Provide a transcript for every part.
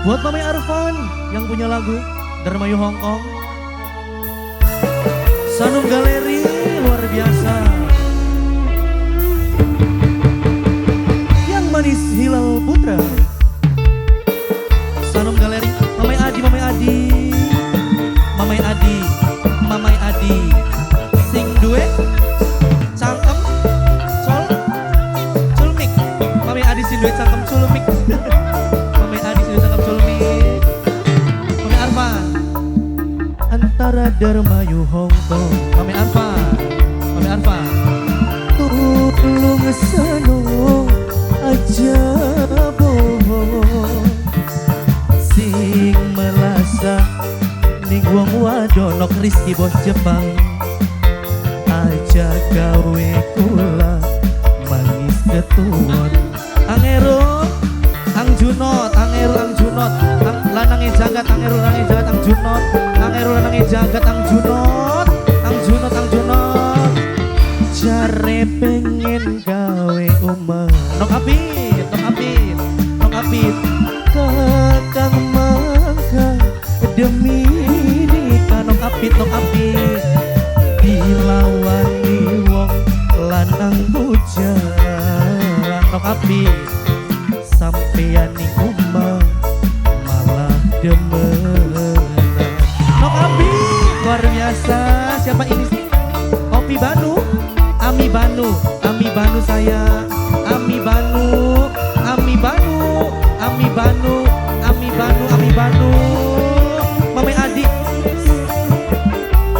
Buat Mamai Arfan yang punya lagu Dermayu Hongkong. Sanum Galeri luar biasa. Yang manis Hilal Putra. Sanum Galeri, Mamai Adi, Mamai Adi. Mamai Adi, Mamai Adi. Sing duwe cangkem col culmik. Mamai Adi sing duwe cangkem culmik. Mamai Adi sing duwe cangkem culmik. Mamai Arfan. Antara Dermayu Hongkong. Mamai Arfan, Mamai Arfan. Tulung senung aja bohong Sing melasa ning wong wadon nok Rizky bos Jepang. Aja gawe kula manis ketuon. Angero Ang Junot, Angero Ang Junot, ang lanange jagat, Angero lanange jagat Ang Junot, Angero lanange jagat Ang Junot, Ang Junot, Ang Junot. Jare pengen gawe omah Nok apit, nok apit, nok apit. Kakang mangga demi nikah Nok apit, nok apit. Dilawani wong lanang bujang Nok apit. Sampeyan ning omah malah demenan. Nok apit luar biasa. Siapa ini sih? Opi Banu, Ami Banu, Ami Banu saya, Ami Banu, Ami Banu, Ami Banu, Ami Banu, Ami Banu, Mame Adi,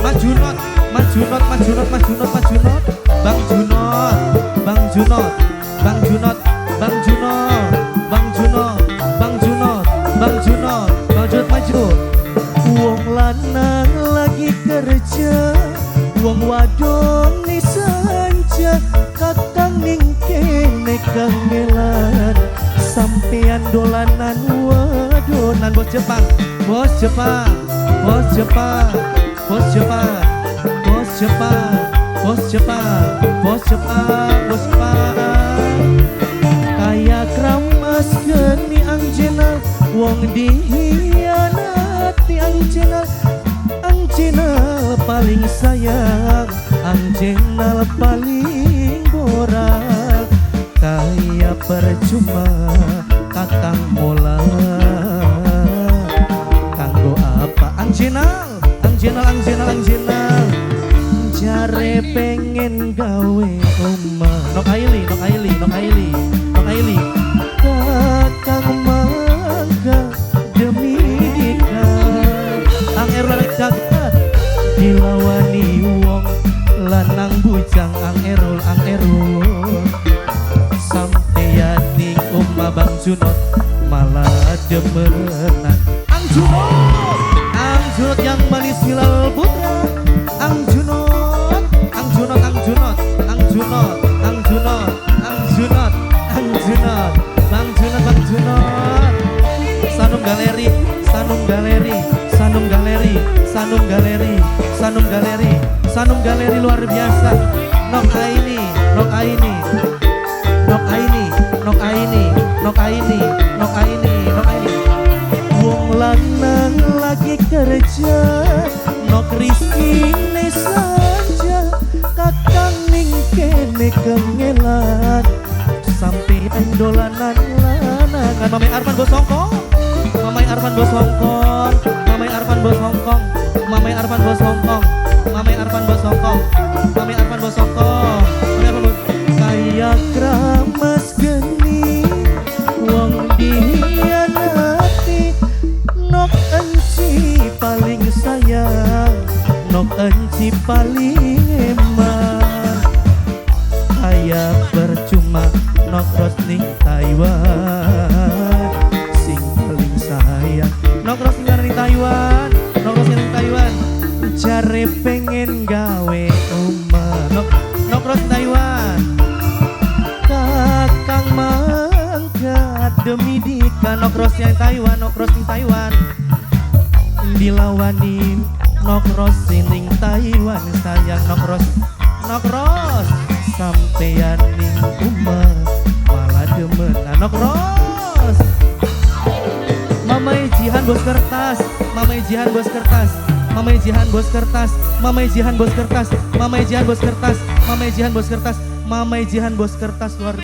Mas Junot, Mas Junot, Mas Junot, Mas Junot, Mas Junot, Bang Junot, Bang Junot, Bang Junot, Bang Junot, Bang Junot, Bang Junot, Bang Junot, Bang Junot maju. Wong lanang lagi kerja, wong wadon nisanja, kakang ning kene kangelan, sampean dolanan wadonan. Bos Jepang, bos Jepang, bos Jepang, bos Jepang, bos Jepang, bos Jepang, bos Jepang, bos Jepang. Kaya kramas geni angjenal, wong dihianati angjenal, angjenal paling sayang, angjenal paling borak. Kaya percuma kakang mola, Kanggo apa? Angjenal, angjenal, angjenal, angjenal. Jare pengen gawe omah Nok Aili, Nok Aili, Nok Aili, Nok Aili. Kakang mangga demi nikah Ang Erul jagat. Dilawani wong lanang bujang. Ang Erul, Ang Erul. Sampeyan ning omah Bang Junot malah demenan. Ang Junot, Ang Junot yang manis Hilal Putra. Ang Junot, Ang Junot, Ang Junot, Ang Junot, Ang Junot, Ang Junot, Ang Junot, Bang Junot, Bang Junot. Sanum Galeri, Sanum Galeri, Sanum Galeri, Sanum Galeri, Sanum Galeri, Sanum Galeri luar biasa. Nok Aini, Nok Aini, Nok Aini, Nok Aini, Nok Aini, Nok Aini, Nok Aini. Wong lanang lagi kerja, nok Rizky saja, kakang ning kene kengelan, sampean dolanan lanangan. Mamai Arfan bos Hongkong, Mamai Arfan bos Hongkong, Mamai Arfan bos Hongkong, Mamai Arfan bos Hongkong, Mamai Arfan bos Hongkong, Mamai Arfan bos Hongkong, Mamai Arfan bos. Kaya kramas geni wong dihianati, nok enci paling sayang, nok enci paling eman. Kaya percuma nok ros ning Taiwan, sing paling sayang Nok ros ning Taiwan, nok ros ning Taiwan, jare pengen gawe omah. Nok nok ros Taiwan. Kakang mangkat demi dika Nok ros yang Taiwan, nok ros ning Taiwan. Dilawani nok ros ning Taiwan sayang. Nok ros, nok ros. Sampeyan ning omah malah demenan. Nok ros. Mamai Jihan bos kertas, Mama Jihan bos kertas, Mama Jihan bos kertas, Mama Jihan bos kertas, Mama Jihan bos kertas, Mama Jihan bos kertas, Mama Jihan bos kertas luar.